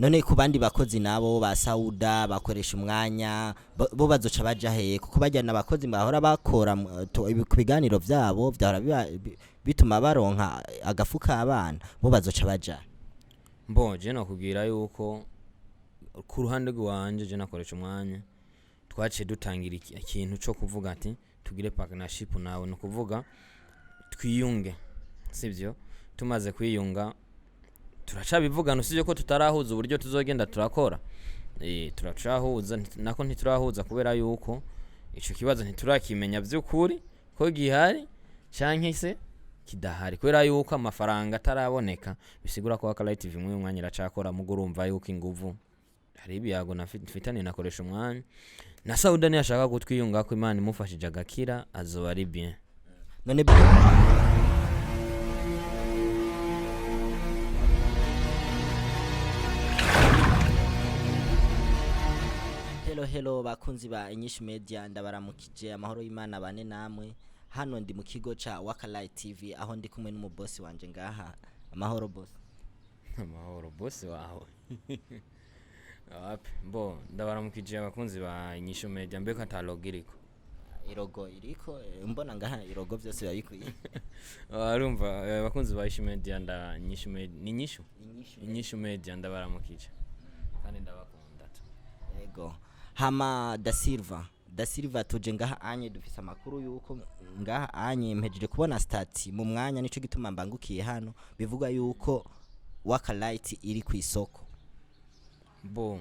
None ku bandi bakozi nabo ba Sauda bakoresha umwanya bo bazoca baja hehe? Kuko bajyana abakozi bahora bakora ku biganiro vyabo vyahora bituma baronka agafu k'abana, bo bazoca baja? Mbo je nakubwira yuko ku ruhande rwanje, je nakoresha umwanya, twaciye dutangira ikintu co kuvuga ati tugire partnership nawe, ni ukuvuga twiyunge, sivyo? Tumaze kwiyunga turacabivugana, usibye ko tutarahuza uburyo tuzogenda turakora. Turacahuza nako ntiturahuza, kubera yuko ico kibazo ntiturakimenya vy'ukuri ko gihari canke se kidahari, kubera yuko amafaranga ataraboneka. Bisigura ko Wakalight TV muri uyu mwanya iracakora, mugo urumva yuko inguvu hari ibiyago mfitaniye nakoresha umwanya na Sauda, niyashaka kutwiyunga ko Imana imufashije agakira azoba ari bien. None hello hello bakunzi ba Inyishu Media, ndabaramukije, amahoro y'Imana bane namwe. Hano ndi mu kigo ca Wakalight TV, aho ndi kumwe n'umubosi wanje ngaha. Amahoro, boss. Amahoro, bosi wawe wapi? Mbo ndabaramukije abakunzi ba Inyishu Media. Mbeko ata logo iriko? Irogo iriko, mbona ngaha irogo vyose biba bikwiye. Urumva, abakunzi ba Inyishu Media, nda Inyishu Media ni Inyishu. Inyishu. Inyishu Media, ndabaramukije kandi ndabakunda tu. Yego. Hama Da Silva, Da Silva, tuje ngaha anye dufise amakuru yuko ngaha anye mpejeje kubona statut mu mwanya, nico gituma mbangukiye hano, bivuga yuko Wakalight iri ku isoko. Bo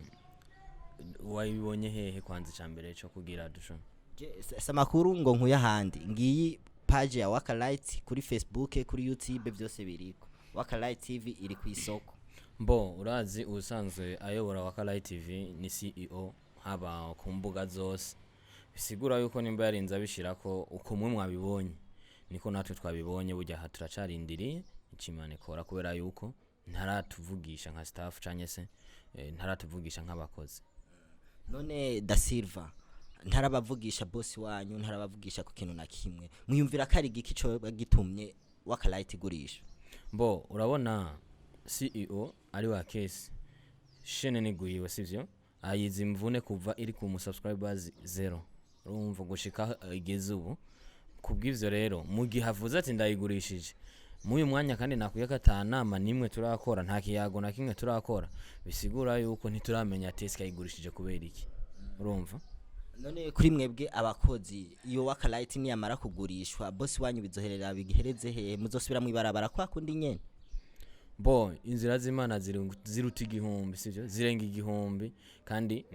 wabibonye hehe kwanza ica mbere co kugira dusho? Si amakuru ngo nkuye ahandi, ngiyi page ya Wakalight kuri Facebook, kuri YouTube, byose biriko. Wakalight TV iri ku isoko. Mbo urazi ubusanzwe ayobora Wakalight TV ni CEO, haba ku mbuga zose. Bisigura yuko nimba yarinze abishirako uko mwe mwabibonye niko natwe twabibonye. Burya aha turacarindiriye ico Imana ikora, kubera yuko ntaratuvugisha nka staff canke se ntaratuvugisha nk'abakozi. None Da Silva, ntarabavugisha boss wanyu, ntarabavugisha ku kintu na kimwe, mwiyumvira ko ari igiki co gitumye Wakalight igurisha? Mbo urabona CEO ari wa kesi shene niguyiwe, sivyo? Ayizi imvune kuva iri ku mu subscribers zero, urumva, gushika aho igeze ubu. Kubw'ivyo rero, mu gihe avuze ati ndayigurishije muri uyu mwanya, kandi nakwiye ko ata nama nimwe turakora, nta kiyago na kimwe turakora, bisigura yuko ntituramenya ati ese ayigurishije kubera iki, urumva? None kuri mwebwe abakozi, iyo Wakalight niyamara kugurishwa, boss wanyu bizoherera bigihereze hehe? Muzosubira mwibarabara kwa kundi nyene? Bo inzira z'Imana ziruta igihumbi, sivyo? Zirenga igihumbi, kandi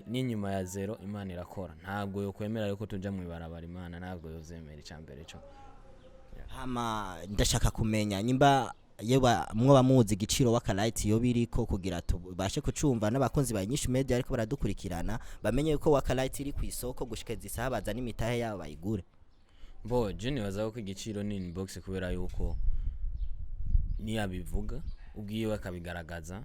n'inyuma ya zero Imana irakora. Ntabwo yokwemera yuko tuja mw'ibarabara, Imana ntabwo yovyemera, ica mbere co. Hama ndashaka kumenya nyimba yeba mwoba muzi igiciro Wakalight yo biriko, kugira tubashe kucumva n'abakunzi ba Inyishu Media ariko baradukurikirana, bamenye yuko Wakalight iri ku isoko gushika izisaha, bazana imitahe yabo bayigure. Bo je nibaza ko igiciro ni inbox, kubera yuko niyabivuga ubwiwe akabigaragaza.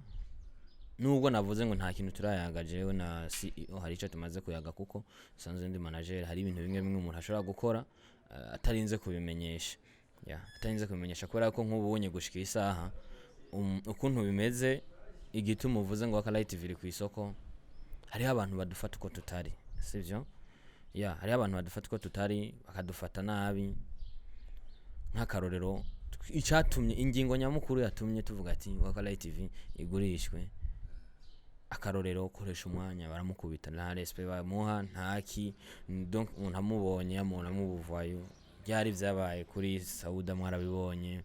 Nubwo navuze ngo nta kintu turayaga jewe na CEO, hari ico tumaze kuyaga, kuko sanzwe ndi manager, hari ibintu bimwe bimwe umuntu ashobora gukora atarinze kubimenyesha, ya atarinze kubimenyesha, kubera ko nk'ubu unye gushika isaha ukuntu bimeze, igituma uvuze ngo Wakalight TV iri ku isoko, hariho abantu badufata uko tutari, sivyo? Ya hariho abantu badufata uko tutari, bakadufata nabi. Nk'akarorero, icatumye ingingo nyamukuru yatumye tuvuga ati Wakalight TV igurishwe, akarorero, koresha umwanya baramukubita, nta respect bamuha, ntaki. Donc umuntu amubonye amubona mubuvayo. Byari vyabaye kuri Sauda, mwarabibonye.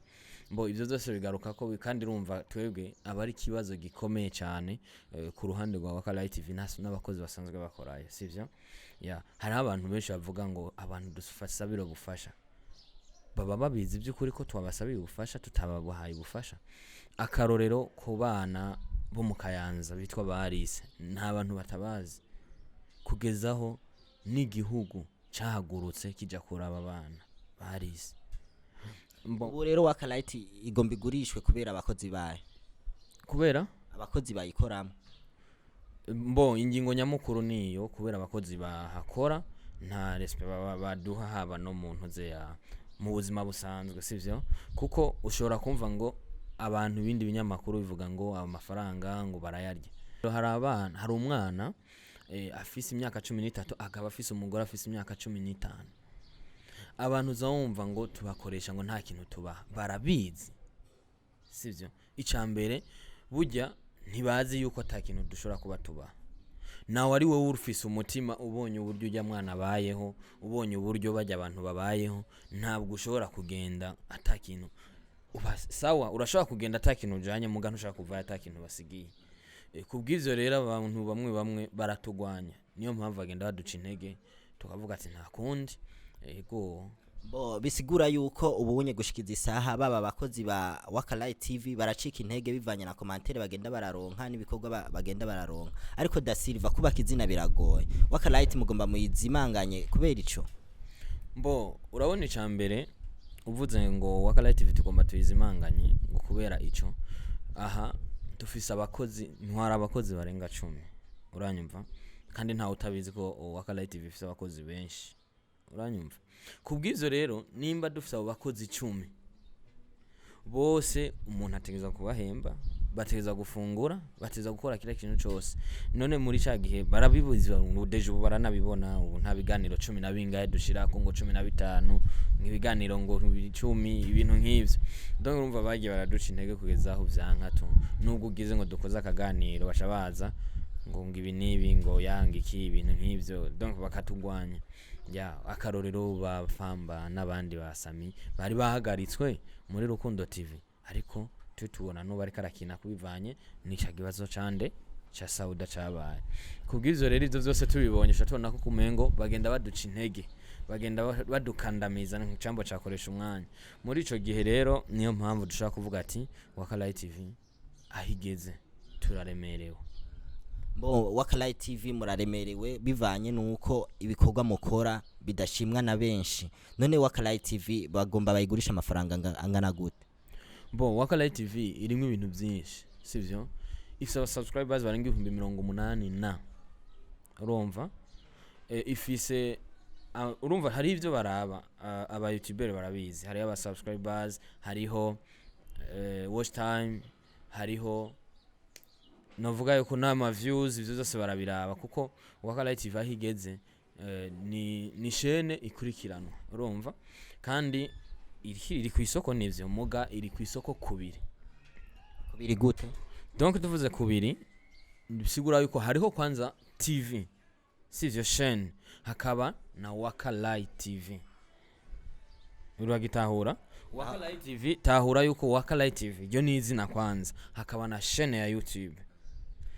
Mbo ivyo byose bigaruka ko kandi urumva twebwe aba ari ikibazo gikomeye cyane ku ruhande rwa Wakalight TV n'abakozi basanzwe bakorayo, sivyo? Ya hariho abantu benshi bavuga ngo abantu dusabira ubufasha baba babizi by'ukuri ko twabasabiye ubufasha tutababahaye ubufasha. Akarorero, ku bana bo mu Kayanza bitwa barise, nta bantu batabazi, kugezaho n'igihugu cahagurutse kija kuraba abana barise. Ubu rero Wakalight igomba igurishwe kubera abakozi bayo? Kubera abakozi bayikoramo. Mbo ingingo nyamukuru niyo, kubera abakozi bahakora nta respect baba baduha, haba no mu ntuze ya mu buzima busanzwe, sivyo? Kuko ushobora kumva ngo Abantu ibindi binyamakuru bivuga ngo amafaranga ngo barayarya. Hari abana, hari umwana afise imyaka 13, akaba afise umugore afise imyaka 15. Abantu uza wumva ngo tubakoresha ngo nta kintu tubaha, barabizi, sivyo? Ica mbere, burya ntibazi yuko ata kintu dushobora kuba tubaha. Nawe ari wowe ufise umutima, ubonye uburyo ujya mwana abayeho, ubonye uburyo bajya abantu babayeho, ntabwo ushobora kugenda ata kintu uba. Sawa, urashobora kugenda ata kintu ujanye, muga ntushobora kuvayo ata kintu basigiye. Kubw'ivyo rero abantu bamwe bamwe baratugwanya, niyo mpamvu bagenda baduca intege, tukavuga ati nta kundi, ego. Bo bisigura yuko ubunye gushikiza isaha baba abakozi ba Wakalight TV baracika intege bivanye na commentaire bagenda bararonka n'ibikorwa bagenda bararonka. Ariko Da Silva, kubaka izina biragoye. Wakalight mugomba muyizimanganye kubera ico? Mbo urabona, ica mbere uvuze ngo Wakalight TV tugomba tuyizimanganye ngo kubera ico, aha dufise abakozi, ntwara abakozi barenga 10, uranyumva? Kandi ntawe utabizi ko Wakalight TV ifise abakozi benshi, uranyumva? Kubw'ivyo rero, nimba dufise abo bakozi 10 bose, umuntu ategerezwa kubahemba, bategerezwa gufungura, bategerezwa gukora kila kintu cose. None muri ca gihe barabibuze ubu, déjà ubu baranabibona. Ubu nta biganiro cumi na bingahe dushirako, ngo 15, nk'ibiganiro ngo 10, ibintu nk'ivyo. Donc urumva bagiye baraduca intege kugeza aho vyanka tu. Nubwo ugize ngo dukoze akaganiro, baca baza ngo ibi n'ibi, ngo yanga iki, ibintu nk'ivyo, donc bakatugwanya. Ya akarorero, ba Famba n'abandi ba Sami bari bahagaritswe muri Rukundo TV, ariko twe tubona n'ubu ariko arakina kubivanye n'ica kibazo cande ca Sauda cabaye. Kubw'ivyo rero, ivyo vyose tubibonye, uca tubona ko kumengo bagenda baduca intege, bagenda badukandamiza nk'icambo cakoresha umwanya. Muri ico gihe rero niyo mpamvu dushobora kuvuga ati Wakalight TV aho igeze turaremerewe. Bo Wakalight TV muraremerewe bivanye nuko ibikorwa mukora bidashimwa na benshi. None Wakalight TV bagomba bayigurisha amafaranga angana gute? Bo Wakalight TV irimo ibintu byinshi, sivyo? Ifise aba subscribers barenga 80,000 na urumva, ifise urumva hari ivyo baraba, aba youtuber barabizi, hariho aba subscribers, hariho watch time, hariho novuga yuko n'ama views, ivyo byose barabiraba, kuko Wakalight TV aho igeze ni chaîne ikurikiranwa, urumva? Kandi iri ku isoko, nivyo, muga iri ku isoko kubiri. Biri gute? Donc tuvuze kubiri, bisigura yuko hariho kwanza TV, sivyo, chaîne, hakaba na Wakalight TV. Uragitahura? Wakalight TV, tahura yuko Wakalight TV ryo ni izina kwanza, hakaba na chaîne ya YouTube.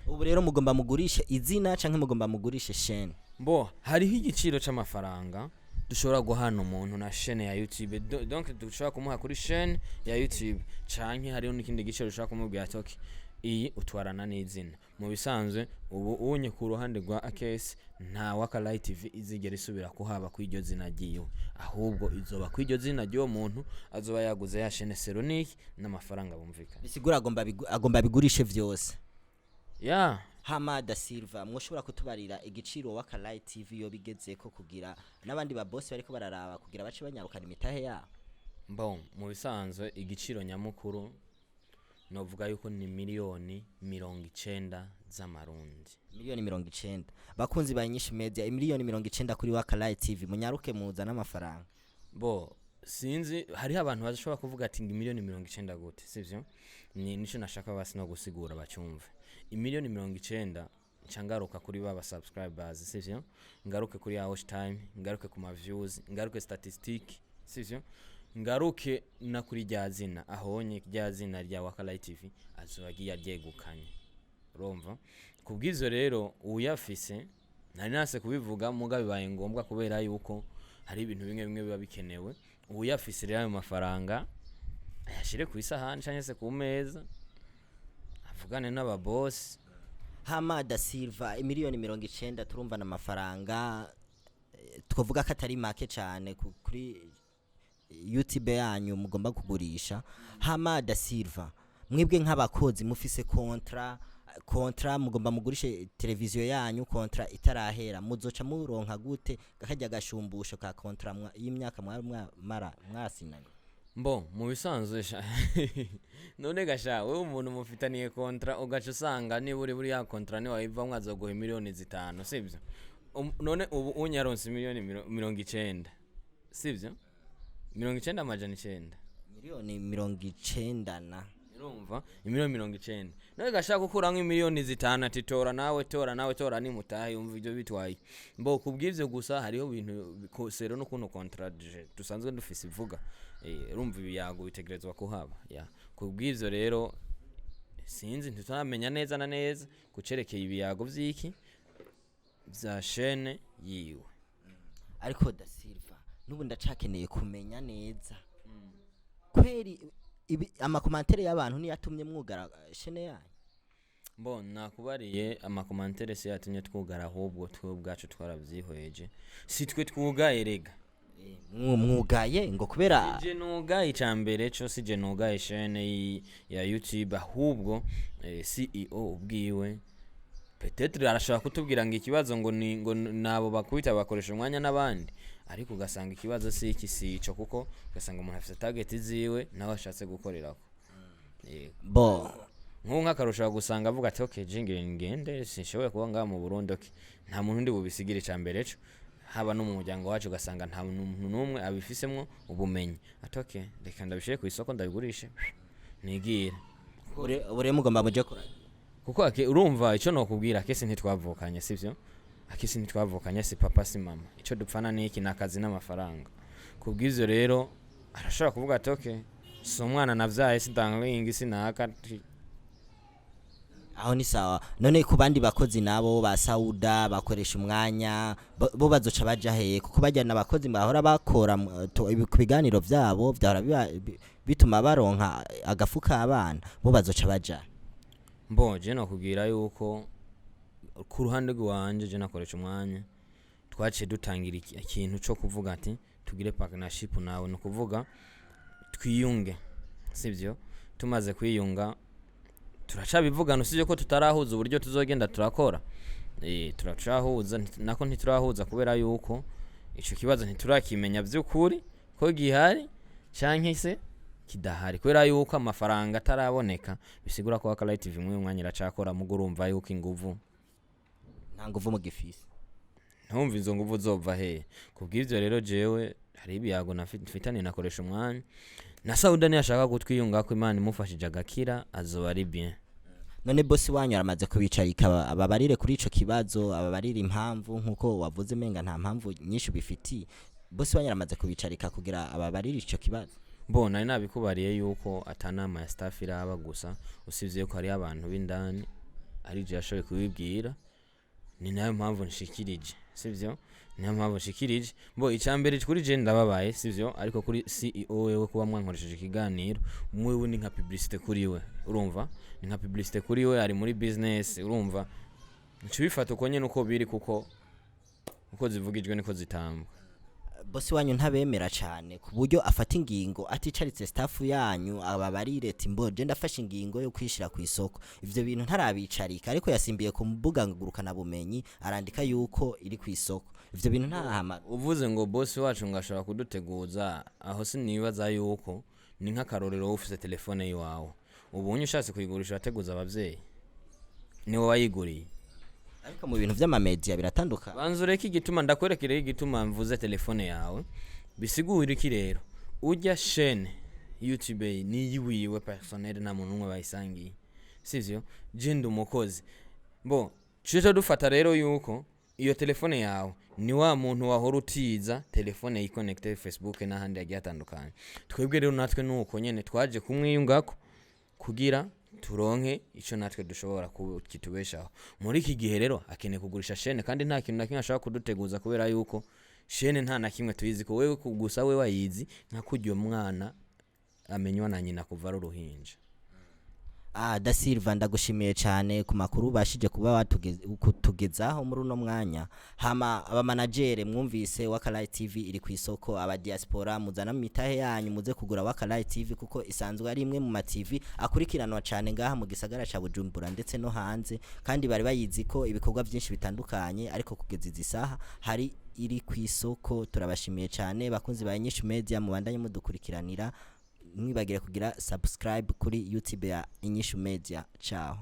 Ubu rero mugomba mugurishe izina canke mugomba mugurishe chaîne? Mbo hariho igiciro c'amafaranga dushobora guhana umuntu na chaîne ya YouTube. Donc dushobora kumuha kuri chaîne ya YouTube, canke hariho n'ikindi giciro dushobora kumubwira ati okay, iyi utwarana n'izina. Mu bisanzwe ubu unye ku ruhande rwa Akes, nta Wakalight TV izigera isubira kuhaba kw'iryo zina ryiwe, ahubwo izoba kw'iryo zina ry'uwo muntu azoba yaguze ya chaîne Seronic n'amafaranga bumvikana. Bisigura agomba bigurishe vyose? Ya. Hama Da Silva, mwoshobora kutubarira igiciro Wakalight TV yo bigezeko, kugira n'abandi ba boss bariko bararaba, kugira bace banyarukana imitahe yabo? Bon, mu bisanzwe igiciro nyamukuru novuga yuko ni 90 miliyoni z'amarundi. 90 miliyoni. Bakunzi ba Inyishu Media, 90 miliyoni kuri Wakalight TV, munyaruke muzana amafaranga. Bo sinzi, hariho abantu bashobora kuvuga ati ngo 90 miliyoni gute, sivyo? Ni nico nashaka basi no gusigura bacyumve. 90 miliyoni, nca ngaruka kuri baba subscribers, sivyo? Ngaruke kuri ya watch time, ngaruke ku ma views, ngaruke statistic, sivyo? Ngaruke na kuri rya zina ahonye, rya zina rya Wakalight TV azoba agiye aryegukanye, urumva? Kubw'ivyo rero uyafise, nari nase kubivuga, muga bibaye ngombwa kubera yuko hari ibintu bimwe bimwe biba bikenewe. Uyafise rero ayo mafaranga ayashire ku isahani canke se ku meza, avugane n'ababosi. Hama Da Silva, 90 miliyoni turumva na mafaranga, twavuga ko atari make cyane kuri YouTube yanyu mugomba kugurisha. Hama Da Silva, mwebwe nk'abakozi mufise contrat, mugomba mugurishe televiziyo yanyu contrat itarahera, muzoca muronka gute kakajya gashumbusho ka contrat y'imyaka mwari mwamara mwasinanye? Mbo mu bisanzwe sha, none gasha wewe umuntu mufitaniye contrat, ugaca usanga niba uri buriya contrat niwayivamwo azoguha miliyoni 5, sibyo? None ubu unyaronse miliyoni 90, sibyo? 90, 900. Miliyoni 90 na Urumva, imiliyoni 90, none gashaka gukuramo imiliyoni 5, ati tora nawe, tora nawe, tora, nimutahe. Umva, ibyo bitwaye mbo kubw'ivyo gusa hariho ibintu sero n'ukuntu contrat dusanzwe dufise ivuga. Urumva ibiyago bitegerezwa kuhaba ya kubw'ivyo. Rero sinzi, ntituramenya neza na neza kucerekeye ibiyago vy'iki vya chaîne yiwe. Ariko Da Silva, n'ubu ndacakeneye kumenya neza kweri ama commentaires y'abantu niyo atumye mwugara chaîne yanyu? Mbo nakubariye, ama commentaires si yatumye twugara, ahubwo twe ubwacu twaravyihweje, si twe twugaye rega. Mwugaye ngo kubera Je nugaye, icambere co si je nugaye chaîne ya YouTube, ahubwo CEO ubwiwe peut-être arashobora kutubwira ngo ikibazo ngo ni ngo nabo bakubita bakoresha umwanya n'abandi, ariko ugasanga ikibazo si iki, si ico, kuko ugasanga umuntu afite target ziwe nawe ashatse gukorerako. Yego. Bo Nk'ubu nk'akarusho gusanga avuga ati: "Okay, jingire ngende, sinshoboye kuba ngaha mu Burundi, okay, nta muntu undi bubisigire." Ica mbere co haba no mu muryango wacu, ugasanga nta muntu n'umwe abifisemwo ubumenyi, ati: "Okay, reka ndabishire ku isoko, ndabigurishe, nigire." Ubu rero mugomba muje kura Kuko urumva icyo nokubwira, akesi ntitwavukanye, sivyo? Akesi ntitwavukanye, si papa si mama. Icyo dupfana ni iki? Ni akazi n'amafaranga. Kubw'ivyo rero arashobora kuvuga ati: "Okay, si umwana navyaye, si darling, sinaka." Aho ni sawa. None ku bandi bakozi nabo ba Sauda bakoresha umwanya, bo bazoca baja heye? Kuko bajyana abakozi bahora bakora ku biganiro vyabo vyahora bituma baronka agafu k'abana, bo bazoca baja? Mbo je nokubwira yuko ku ruhande rwanje, je nakoresha umwanya, twaciye dutangira ikintu co kuvuga ati tugire partnership nawe, ni ukuvuga twiyunge, sivyo? Tumaze kwiyunga turacabivugana, usibye ko tutarahuza uburyo tuzogenda turakora. Turacahuza nako ntiturahuza, kubera yuko ico kibazo ntiturakimenya vy'ukuri ko gihari canke se kidahari, kubera yuko amafaranga ataraboneka. Bisigura ko Akalight TV muri uyu mwanya iracakora, mugo urumva yuko inguvu Nta nguvu mugifise. Ntumva izo nguvu zova hehe. Kubw'ivyo rero jewe hari ibiyago mfitaniye nakoresha umwanya na Sauda, niyashaka kutwiyungako, Imana imufashije agakira, azoba ari bien. None bosi wanyu aramaze kubicarika ababarire kuri ico kibazo, ababarire impamvu? Nkuko wavuze menga nta mpamvu nyinshi ubifitiye, bosi wanyu aramaze kubicarika kugira ababarire ico kibazo? Bo nari nabikubariye yuko atanama ya staff iraba, gusa usibye ko hariyo abantu b'indani ari je yashoboye kubibwira, ni nayo mpamvu nshikirije, sivyo? Niyo mpamvu nshikirije. Bo icambere kuri je ndababaye, sivyo? Ariko kuri CEO wewe, kuba mwankoresheje ikiganiro, mwewe ni nka publicité kuri we. Urumva, ni nka publicité kuri we, ari muri business. Urumva, nca bifata uko nyene uko biri, kuko uko zivugijwe niko zitambwa. Bosi wanyu ntabemera cyane ku buryo afata ingingo aticaritse staff yanyu, ababarire ati: "Mbo je ndafashe ingingo yo kwishira ku isoko"? Ivyo bintu ntarabicarika, ariko yasimbiye ku mbuga ngurukana bumenyi arandika yuko iri ku isoko. Ivyo bintu ntahama Uvuze ngo bosi wacu ngo ashobora kuduteguza, aho sinibaza yuko ni nk'akarorero. Wowe ufise telefone yiwawe, ubunye ushatse kuyigurisha urateguza abavyeyi? Niwe wayiguriye. Ariko mu bintu vy'amamedia biratandukanye. Banza ureke, igituma ndakwerekereye, igituma mvuze telefone yawe, bisigura iki rero? Ujya chaîne YouTube ni iyiwiwe personnel, nta muntu n'umwe bayisangiye, sivyo? Je ndi umukozi. Bo tuce dufata rero yuko iyo telefone yawe ni wa muntu wahora utiza telefone yikonekite Facebook n'ahandi hagiye hatandukanye. Twebwe rero natwe nuko nyene twaje kumwiyungako kugira turonke ico natwe dushobora kitubeshaho muri iki gihe. Rero akeneye kugurisha chaîne, kandi nta kintu na kimwe ashobora kuduteguza, kubera yuko chaîne nta na kimwe tuyizi ko wewe gusa we wayizi nka kurya umwana amenywa na nyina kuva ari uruhinja. Ah, Da Silva, ndagushimiye cyane ku makuru ubashije kuba kutugezaho muri uno mwanya. Hama abamanagere mwumvise, Wakalight TV iri ku isoko. Aba diaspora muzana mitahe yanyu muze kugura Wakalight TV, kuko isanzwe ari imwe mu ma TV akurikiranwa cyane ngaha mu gisagara ca Bujumbura ndetse no hanze, kandi bari bayizi ko ibikorwa byinshi bitandukanye, ariko kugeza izi saha hari iri ku isoko. Turabashimiye cyane bakunzi ba Inyishu Media, mubandanye mudukurikiranira. Mwibagire kugira subscribe kuri YouTube ya Inyishu Media. Ciao.